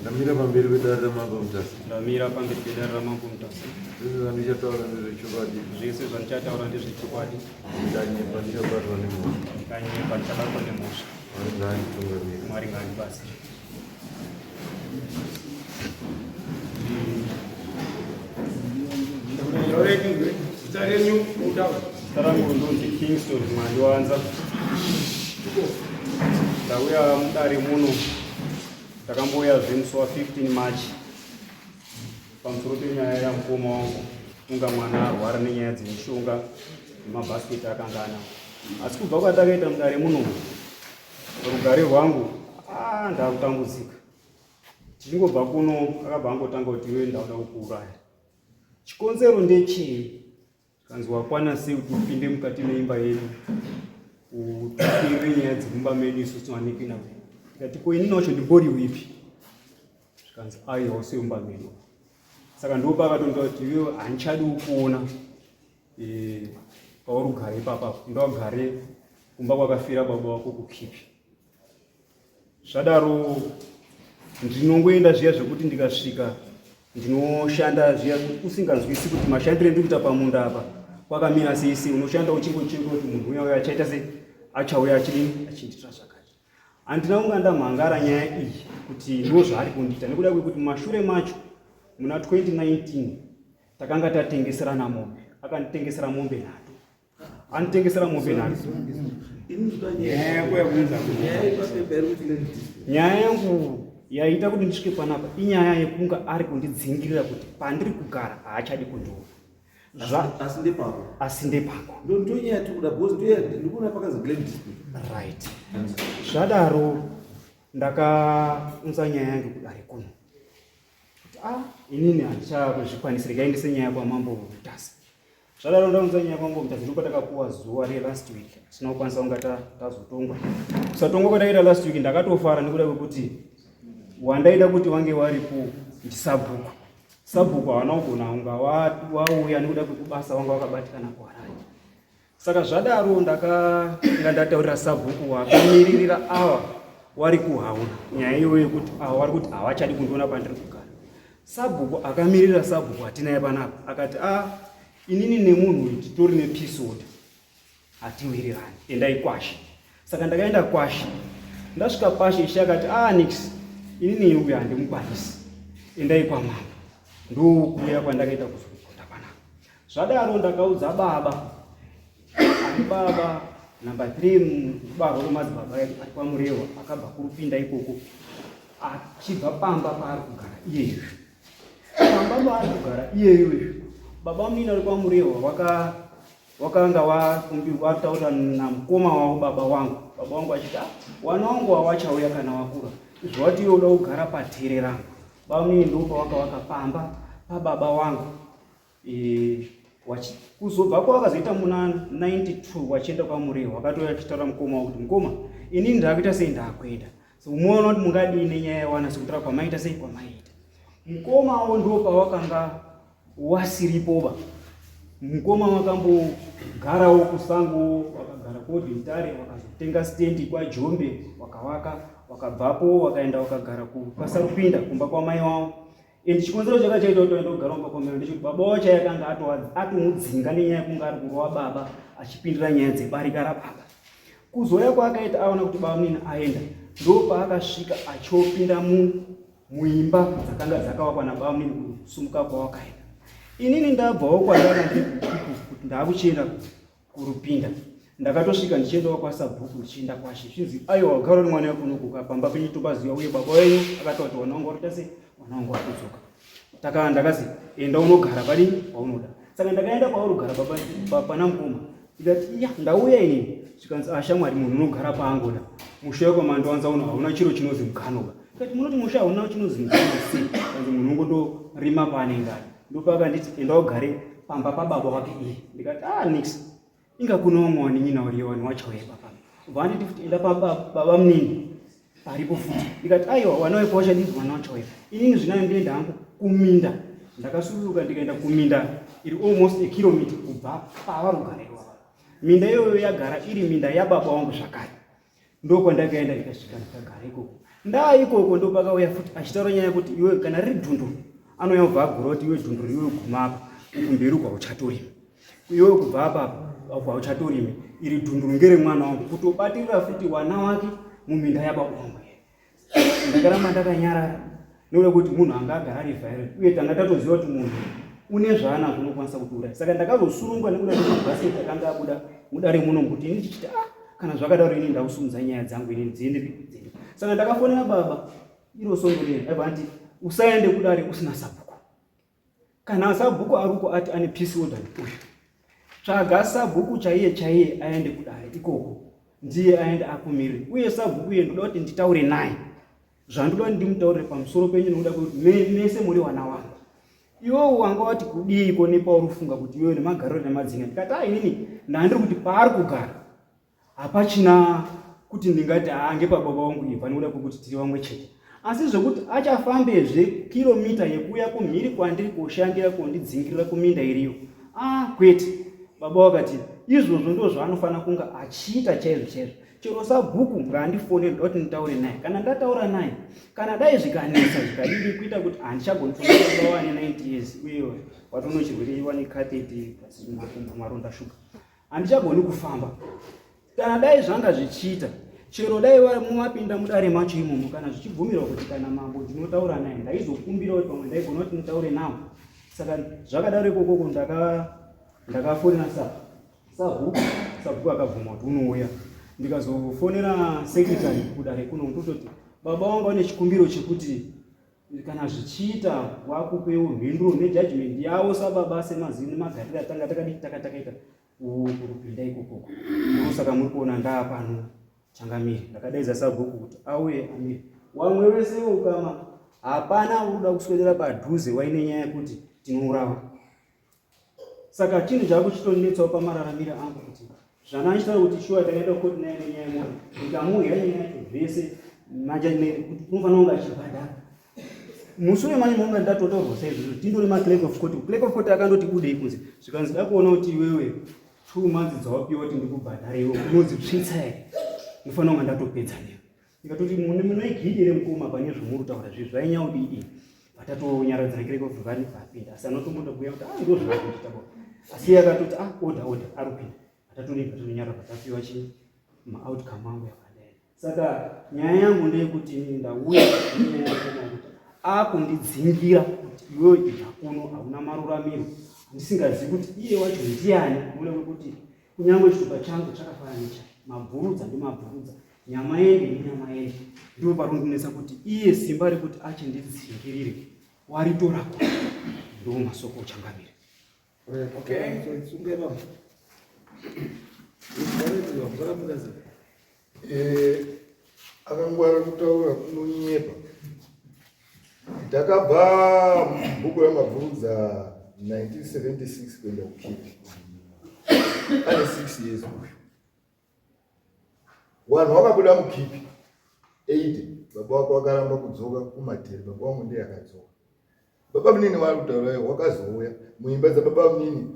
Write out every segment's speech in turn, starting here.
Ndamira pamberi pedare raMambo Mutasa. Ndamira pamberi pedare raMambo Mutasa. Zvese zvandichataura ndezvechokwadi. Zvese zvandichataura ndezvechokwadi. Ndikanyepa ndichabatwa nemhosva. Ndikanyepa ndichabatwa nemhosva. Mwari ngaanditungamire. Mwari ngaandibatsire. Zita renyu mutaura. Zita rangu ndonzi Kingston Mwandiwanza. Ndauya mudare muno ndakambouya zve musi wa 15 March pamusoro penyaya yamukoma wangu kunga mwana arwara nenyaya dzemishonga nemabhasiketi akanga anawo. Asi kubva kwatakaita mudare muno rugare rwangu ah, ndakutambudzika. Tichingobva kuno akabva angotanga kuti iwe ndauda kukuuraya. Chikonzero ndechei? Kanzi wakwana sei kuti upinde mukati meimba yedu utipire nyaya dzemumba medu isu tiwanikwi navo. Ndikati ko inini wacho ndimbori wipi? Zvikanzi aiwa usiwe mumba medu. Saka ndipo paakatondiita kuti iwewe handichadi kukuona eh, pauri kugara ipapa ndogare kumba kwakafira baba wako kukipi. Zvadaro ndinongoenda zviya zvekuti ndikasvika ndinoshanda zviya usinganzwisi kuti mashandire ndiri kuita pamunda apa kwakamira sei sei unoshanda uchingocheka kuti munhu uya uya achaita sei achauya achidini achindiitira zvakati handina kunga ndamhangara nyaya iyi kuti ndo zvaari kundiita nekuda kwekuti mumashure macho muna 2019 takanga tatengeserana mombe akanditengesera mombe nhatu Anitengesera mombe nhatu. Nyaya yangu yaita kuti ndisvike panapa inyaya yekunga ari kundidzingirira kuti pandiri kugara haachadi kundiona. Asi ndepako. Asi ndepako. Ndonyaya tikuda because ndikuona pakanzi Glen dispute. Right. Zvadaro ndakaunza nyaya yangu kudare kuno. Kuti ah inini handichakuzvikwanisi regai ndise nyaya kwamambo Mutasa. Zvadaro ndaunza nyaya kwangu Mutasa ndipo takapuwa zuva relast week tisina kukwanisa kunga tazotongwa. Kusatongwa kwatakaita last week ndakatofara nekuda kwekuti wandaida kuti wange waripo ndisabhuku. Sabhuku hawana kugona kunga wauya nekuda kwekubasa wanga wakabatikana kuHarare. Saka zvadaro ndakanga ndataurira sabhuku wakamiririra awa wari kuhauna nyaya iyoyo yekuti awa wari kuti hawachadi kundiona pandiri kugara. Sabhuku akamirira sabhuku hatinaye panapa akati a ah, inini nemunhu uyu titori nepeace order hatiwirirani endai kwashe. Saka ndakaenda kwashe ndasvika kwashe ishe akati a ah, nix inini uyu handimukwanisi endai kwamambo ndokuuya kwandakaita kuzoripota panapa. Zvadaro ndakaudza baba ani baba number 3 kubarwa kwemadzibaba edu ari kwaMurewa akabva kurupinda ikoko achibva pamba paari kugara iyeyu pamba paari kugara iyeyu baba munini ari kwaMurewa waka wakanga wataura namukoma wavo baba wangu baba wangu achiti ah, wana wangu wawachauya kana wakura izvo wati iwe uda kugara patere rangu baba munini ndopawakawaka pamba pababa wangu E, kuzobva kwavakazoita muna 92 wachienda kwaMurehwa wakatouya achitaura mukoma wakuti mukoma inini ndakuita sei ndakuenda so muona kuti mungadii nenyaya yawana sekutaura kwamaita sei kwamaita mukomawo ndo pawakanga wasiripoba mukoma wakambogarawo kusango wakagara kodintare wakazotenga stendi kwajombe wakawaka wakabvapo wakaenda wakagara kwasarupinda kumba kwamai wavo And chikonzero chaka chaita kuti aende kugara mumba kwamai ndechekuti baba wacho akanga atomudzinga nenyaya yekunge ari kurova baba achipindira nyaya dzebarika rababa. Kuzouya kwaakaita aona kuti baba munini aenda ndopaakasvika achiopinda muimba dzakanga dzakavakwa nababa munini kusumuka kwawakaenda. Inini ndabvawo kwandanga ndiri kuti ndakuchienda kurupinda ndakatosvika ndichiendawo kwasabhuku ndichienda kwashe zvinzi aiwa gara uri mwana wekunokuka pamba penyu topaziva uye baba wenyu akataura kuti wana wangu warikuita sei wana wangu warikudzoka taka ndakazi enda unogara pari paunoda saka ndakaenda kwauri kugara baba pana mukoma ndikati ya ndauya inini zvikanzi ashamwari ah, munhu unogara paangoda musha wekwamandowanza uno hauna chiro chinozi mukanoba ndikati munoti musha hauna chinozi mukano sei kanzi munhu ungondorima paanenge ari ndopakanditi enda ugare pamba pababa wake iye ndikati ah nix inga kuno vamwe wanin'ina uriyo vanhu wachauya ipapa vanditi futi enda pababa munini paripo futi ndikati aiwa wana wepo wachadii wana wachauya inini zvinayo ndienda hangu kuminda ndakasururuka ndikaenda kuminda iri almost a kilometer kubva pavari kugara iwava minda iyoyo yagara iri minda yababa wangu zvakare. Ndokwandakaenda ndikasvika ndikagara ikoko. Ndaa ikoko ndopakauya futi achitaura nyaya yekuti iwe kana riri dhunduru anouya kubva agura kuti iwe dhunduru iwe guma apa uku mberi uku hauchatorimi. Iwe kubva apa apa uku hauchatorimi. Iri dhunduru ngere mwana wangu kutobatirira futi wana wake muminda yababa wangu. Ndakaramba ndakanyarara nekuda kuti munhu anga agara ari violent uye tanga tatoziva kuti munhu une zvaanazvo unokwanisa kutiuraya. Saka ndakazosurungwa nekuda kwemabhasiketi akanga abuda mudare muno kuti ini tichiti ah kana zvakadaro ini ndakusumudza nyaya dzangu ini dziende dziende. Saka ndakafonera baba iro sondo riya aibva ati usaende kudare usina sabhuku. Kana sabhuku aruko ati ane peace order uyu tsvaga sabhuku chaiye chaiye aende kudare ikoko ndiye aende akumire uye sabhuku iye ndoda kuti nditaure naye zvandoda kuti ndimutaurire pamusoro penyu nokuda kwekuti mese muri wana wangu iwewe wanga wati kudiiko nepauri kufunga kuti iwewe nemagariro nemadzinga ndikati a inini ndandiri kuti paari kugara hapachina kuti ndingati haa ngepababa vangu ibva nekuda kwekuti tiri vamwe chete asi zvekuti achafambezve kiromita yekuuya kumhiri kwandiri koshandira kondidzingirira kuminda iriyo ah kwete baba vakati izvozvo ndo zvaanofanira kunge achiita chaizvo chaizvo chero sabhuku ngaandifonere ndoda kuti nditaure naye kana ndataura naye kana dai zvikanetsa zvikadini kuita kuti handichagoni baba vane 90 years uye watonochirwere wane cathete makumbo maronda shuga handichagoni kufamba kana dai zvanga zvichiita chero dai mumapinda mudare macho imomo kana zvichibvumirwa kuti kana mambo ndinotaura naye ndaizokumbira kuti pamwe ndaigona kuti nditaure nawo saka zvakadaro ikokoko ndakafonera sabhuku sabhuku akabvuma kuti unouya ndikazofonera secretary kudare kuno ndototi baba vangu vane chikumbiro chekuti kana zvichiita wakupewo mhinduro nejudgment yavo sababa semazino nemagariro atanga takadii takatakaita kurupinda ikokoko ndosaka muri kuona ndaa pano changamire ndakadaidza sabhuku kuti auye amire wamwe wese ukama hapana uri kuda kuswedera padhuze waine nyaya yekuti tinourawa Saka chinhu chakuchitonetsawo pamararamiro angu kuti zvana achitaura kuti shuwa takaenda kukoti naye nenyaya yemota ndikamuhira nyaya yacho zvese manje kuti unofanira kunge achibhadhara musi uyo manje maunga ndatotaurwa saizvozvo tindori maclerk of court clerk of court akandoti budei kunze zvikanzi da kuona kuti iwewe 2 months dzawapiwa kuti ndikubhadhare iwe unodzitsvitsa here unofanira kunge ndatopedza newe Ndikatoti mune munoigidire mukoma pane zvamuri kutaura zvi zvainyaya kudii vatatonyaradzana kereke of vani vapinda asi anotombotobuya kuti ah ndozvaari kuita baba asi iye akatoti ah order order ari kupinda vatatodii vatonyara vatapiwa chi maoutcome angu yakadai saka nyaya yangu ndeyekuti ndauya nenyaya yekuti akundidzingira kuti iwewe ibva kuno hauna maruramiro ndisingazivi kuti iye wacho ndiani nokuda kwekuti kunyange chitupa changu chakafanana nechake mabvurudza ndimabvurudza nyama yende nenyama yende ndipo parikundinetsa kuti iye simba rekuti achindidzingirire waritora ku ndo masoko uchangamire. Okay. So, baba. Akangwara kutaura kunonyepa. Ndakabva bhuku raMabvurudza 1976 kuenda kuKipi. Ane 6 years uyu. Vanhu vakabuda muKipi 80 baba wako vakaramba kudzoka kumadheri baba wangu ndiye akadzoka. Baba munini vari kutaura wakazouya muimba dzababa munini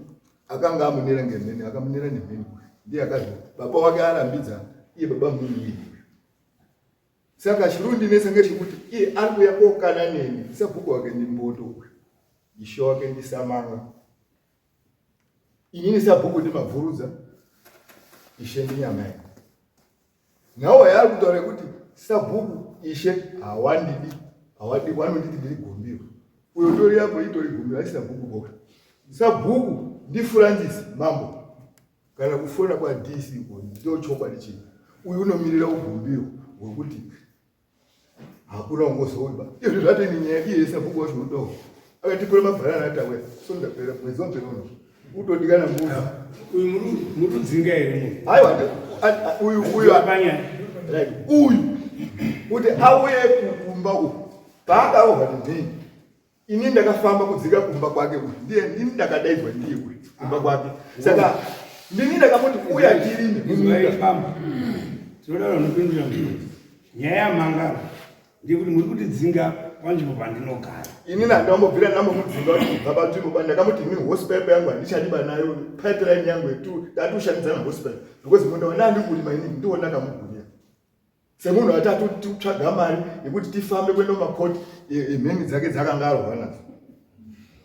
akanga amunera ngemheni akamunera nemheni ndiye akazo baba wake arambidza iye baba munini iye. Saka chirundinetsa ngechekuti iye ari kuuya kokana neni sabhuku wake ndimboto uyu ishe wake ndisamanga inini sabhuku ndimabvurudza ishe ndinyama yangu nhawo yaari kutaura yekuti sabhuku ishe hawandidi hawadi wanonditi ndiri gombiro uyo tori yako itori gombiro asi sabhuku boka sabhuku ndifrancis mambo kana kufona kwaDC uko ndo chokwadi chii uyu unomirira ugombiro hwekuti hakuna ungozoiba izvi zvateni nyaya iye sabhuku wacho unodawo akatipura mabharana atauya so ndapera mwedzi wapera uno utodikana mbuzi uyu murudzinga here munhu aiwa uyu uyu right uyu kuti auye kumba uku paakarohwa nemheni ini ndakafamba kudzika kumba kwake uyu ndiye ndini ndakadaidzwa ndiye uyu kumba kwake saka ndini ndakamuti uya tirime mumunda tinoda vanopindura mubvunzo nyaya yamangaro ndeyekuti muri kutidzinga panzvimbo pandinogara inini handambobvira ndambomudzinga kuti kubva panzvimbo pa ndakamuti inini hosepipe yangu handichadiba nayo pipeline yangu yetu ndatushandidzana hosepipe because munda wandandi kurima inini ndiwo ndakamugurira. Semunhu ati atotitsvaga mari yekuti tifambe kuenda kumakoti emheni dzake dzakanga arwa nadzo.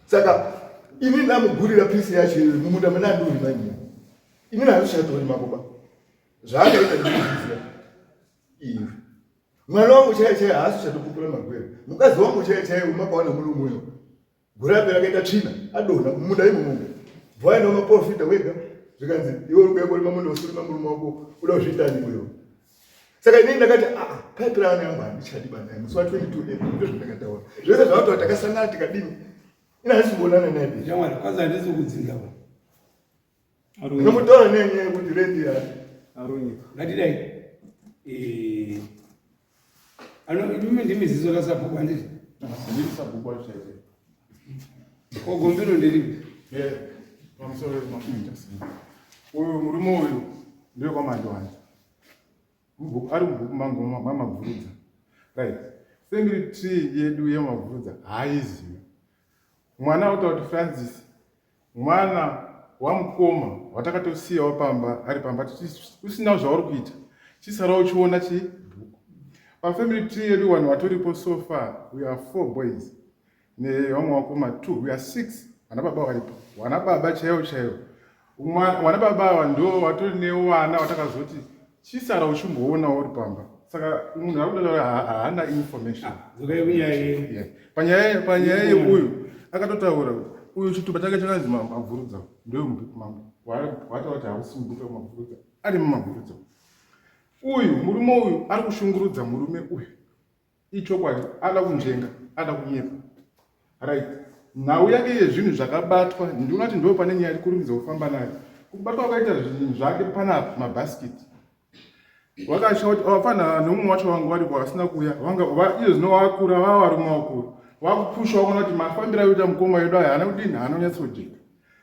Saka ini ndamugurira pisi yacho iyoyo mumunda muna ndorima imomo. Ini handishatorima kuba. Zvaakaita ndinozviziva. Iwe. Mwana wangu chaiye chaiye haasi chatopupura magwere. Mukadzi wangu chaiye chaiye makaona murume uyo. Gore rapera akaita tsvina adonha mumunda imomo. Bvaenda kumaporofita wega zvikanzi iwe uri kuuya kurima munda usurima murume wako uda kuzviitani uyo. Saka inini ndakati aa pipeline yangu handichadi banaye musi wa 22 April ndozvandakataura. Zvese zvavataura takasangana tikadini. Ini handisi kuonana naye. Shamwari kwanza handisi kudzinga ba. Unomutora nenyaya yekuti rendi yake. Arunyika. Ngatidai. Eh ano imimi ndimi ziso rasabhuku handiti? Ndiri sabhuku wacho chaiye. Ko gombiro nderipi? Eh, pamusoro pemakuita. Uyu murume uyu ndiwe kwaMandwanda. Mubhuku ari mubhuku mangu maMabvurudza. Right. Family tree yedu yeMabvurudza haizivi. Mwana otaura kuti Francis mwana wamukoma watakatosiyawo pamba ari pamba usina zvauri kuita chisara uchiona chibhuku pafamily tree yedu vanhu vatoripo so far we are four boys nevamwe vakoma two we are six vana baba varipo vana baba chaivo chaivo Vana baba ava ndo vatori nevana vatakazoti chisara uchimboona uri pamba saka munhu ari kuda haana information ah, panyaya panyaya yeuyu akatotaura uyu chitupa chake chakanzi mabvurudza ndoyomubhuku mangu wataura kuti hausi mubhuku mabvurudza ari mumabvurudza uyu murume uyu ari kushungurudza murume uyu Ichokwadi ada kunzvenga ada kunyepa right nhau yake yezvinhu zvakabatwa ndiona kuti ndo pane nyaya kurumidza kufamba nayo kubatwa kwakaita zvinhu zvake panapa mabhasikiti vakasha kuti vapfana neumwe wacho vangu varipo vasina kuuya iyo zvino vakura vava varume vakuru vakupusha vakuona kuti mafambiro ayoita mukoma yedu aya haana kudini haana kunyatsojeka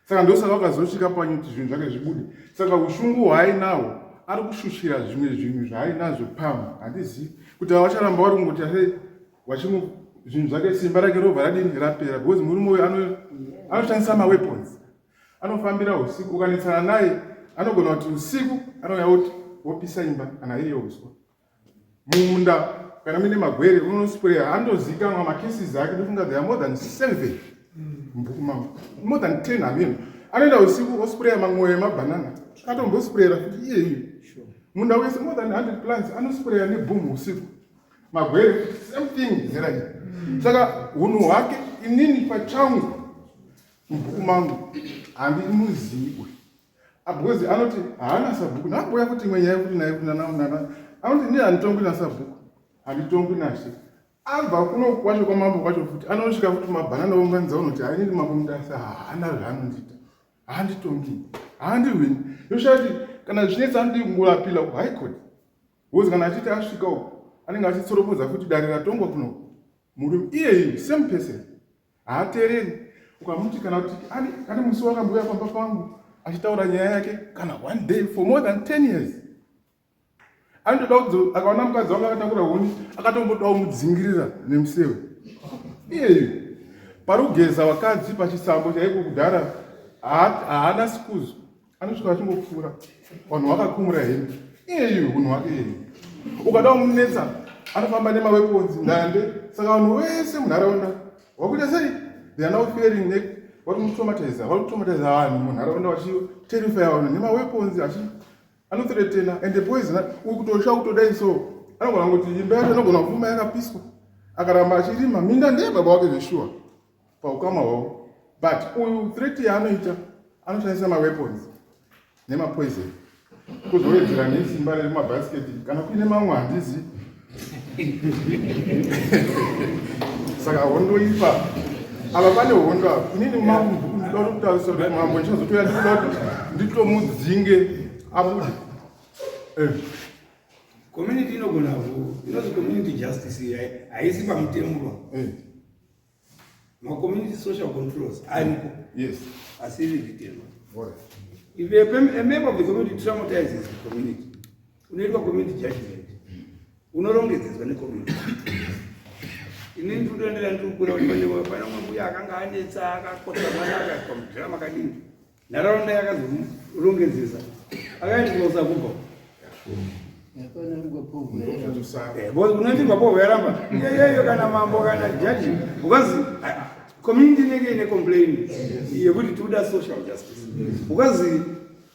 saka ndosaka vakazosvika panyu kuti zvinhu zvake zvibude saka ushungu hwaainahwo ari kushushira zvimwe zvinhu zvaainazvo pamwe handizivi kuti vacharamba vari kungoti ase vachimu zvinhu zvake simba rake robva radini rapera because murume uyu anoshandisa maweapons anofambira usiku ukanetsana naye anogona kuti usiku anouya oti wopisa imba kana iriyo uswa mumunda kana muine magwere unonospreya anotozikanwa macases ake ndofunga there are more than seven mubhuku mangu more than ten hameno anoenda usiku ospreya mamwoyo emabhanana atombospreyera futi iyeyu munda wese more than 100 plants anospreya neboom usiku magwere same thing zera iyi saka hunhu hwake inini pachangu mubhuku mangu handimuzivi Ah, because anoti haana sabhuku ndamboya kuti imwe nyaya yekuti naye kuti nana anoti ini handitongwi nasabhuku handitongwi nashe abva kuno kwacho kwamambo kwacho futi anosvika futi mabhanana ounganidza unoti hainini mambo mutasa haana zvaanondiita haanditongi haandirwini ndoshaya kuti kana zvichinetsa anodii kungorapila kuhigh court because kana achiti asvika uko anenge achitsoropodza futi dare ratongwa kuno murume iyeyi same person haateereri ukamuti kana kuti ane musi wakambouya pamba pangu achitaura nyaya yake kana one day for more than 10 years anotoda kudzo akaona mukadzi wangu akatakura huni akatombodawo mudzingirira nemusewe iyeyu pari kugeza vakadzi pachisambo chaiko kudhara haana sikuzo anosvika achingopfuura vanhu vakakumura hembe iyeyu hunhu hwake iyeyu ukada kumunetsa anofamba nemaweponzi ndande saka vanhu vese munharaunda wakuita sei they are now fearing ne vari kumutraumatiza vari kutraumatiza vanhu munharaunda vachiterifya vanhu nemaweponzi achi anothreatena and the poison uyu kutosha kutodai so anogona kuti imba yacho anogona kupfuma yakapiswa akaramba achirima minda ndeye baba wake zveshuwa paukama hwavo but uyu threat yaanoita anoshandisa maweapons nemapoison kuzowedzera nesimba remabhasiketi kana kuine mamwe handizi saka hondo ipa ava pane hondo ava inini mangu ndikuda kutaurisa kuti mambo ndichazotouya ndikuda kuti nditomudzinge abude eh. Community inogona inonzi community justice haisi pamutemo ba eh. Macommunity social controls ariko. Yes. Asiri written. If a, a member of the community traumatizes the community, unoitwa community judgment. Unorongedzedzwa necommunity. Ini ndinotoendera ndiri kukura kuti pane pane umwe mbuya akanga anetsa akakotsa mwana akaitwa mudhirama akadini. Nharaunda yakazomurongedzesa. Akaendeswa kusakubva. Unoitirwa povho yaramba iyoyo kana mambo kana jaji, because community inenge ine complain yekuti tikuda social justice, because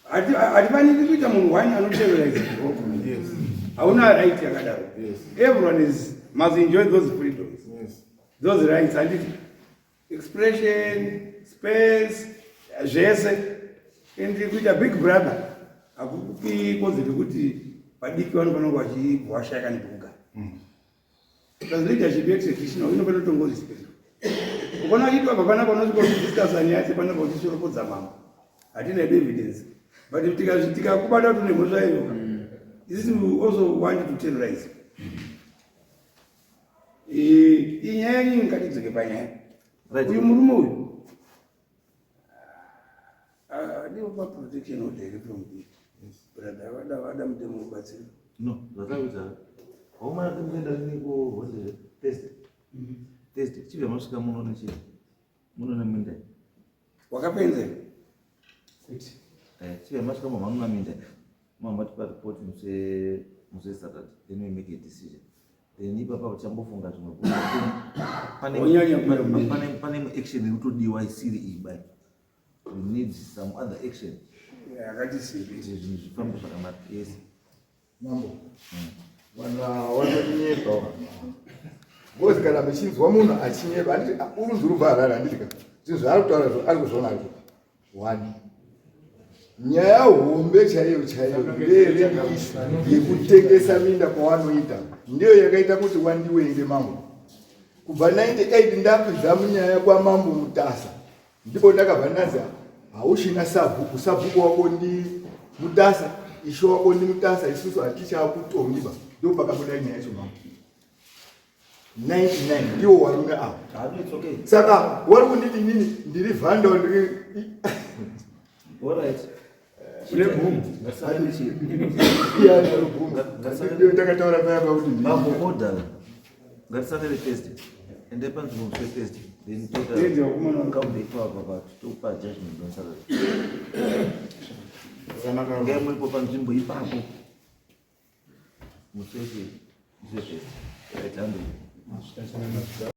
hatifaniri kuita munhu one anoterrorize the whole community. Hauna right yakadaro. Everyone is must enjoy those freedoms, those rights, handiti? Expression, space, zvese. And kuita big brother hakukupi kodzero yekuti vadiki vanofanira kunge vachibva nepekugara. Plus leadership yetraditional inofanira kutongo respect. Ukaona uchiitwa panapa, unosvika uchidiscussa nyaya dzepanapa, uchishoropodza mambo, hatina hedu evidence, but tikakubata kuti une mhosva iyo, isusu we also want to terrorize. Inyaya yenyu, ngatidzoke panyaya. Uyu murume uyu adiwo paprotection order here from the brother? Vada mutemo ubatsira. No, zvatakuita, waumana mukuenda rini kuhonde? Thursday. Thursday chibva masvika muno nechii, muno neminda. Wakapenza. Kuti Chibva masvika mama minda, mama tipa report musi Saturday, then we make a decision. Then ipapa uchambofunga zvimwe. Wonyanya kuya muminda. Pane action iri kutodiwa isiri iyi bai. We need some other action yakati simbi kuti zvinhu zvifambe zvakanaka, yes. Mambo, vanhu ava vanonyepa vanhu. Because kana muchinzwa munhu achinyepa, handiti urunzi rubva Harare, handiti ka? Zvinhu zvaari kutaura zvo ari kuzviona ari kuti one nyaya hombe chaiyo chaiyo ndeyeremisi yekutengesa minda kwawanoita, ndiyo yakaita kuti wandiwenge mambo. Kubva 98 ndapinza munyaya kwamambo Mutasa, ndipo ndakabva ndanzi hauchina sabhuku, sabhuku wako ndi Mutasa, ishe wako ndi Mutasa, isusu hatichakutongi ba. Ndo pakabuda nyaya yacho mambo, 99 ndiwo warume ava. Ah, no, it's okay. Saka wari kunditi inini ndiri vhanda, ndiri Alright. Une bhumu. Ngatisangane chii? Ndiyo ndakataura paya pakuti Mambo, order. Ngatisangane Thursday. Ende panzvimbo musi weThursday. Then Thursday wakumana. Toita ipapa pa topa judgment on Saturday. Zvakanaka. Ngai muripo panzvimbo ipapo. Musi wechi musi weThursday. Right, handei.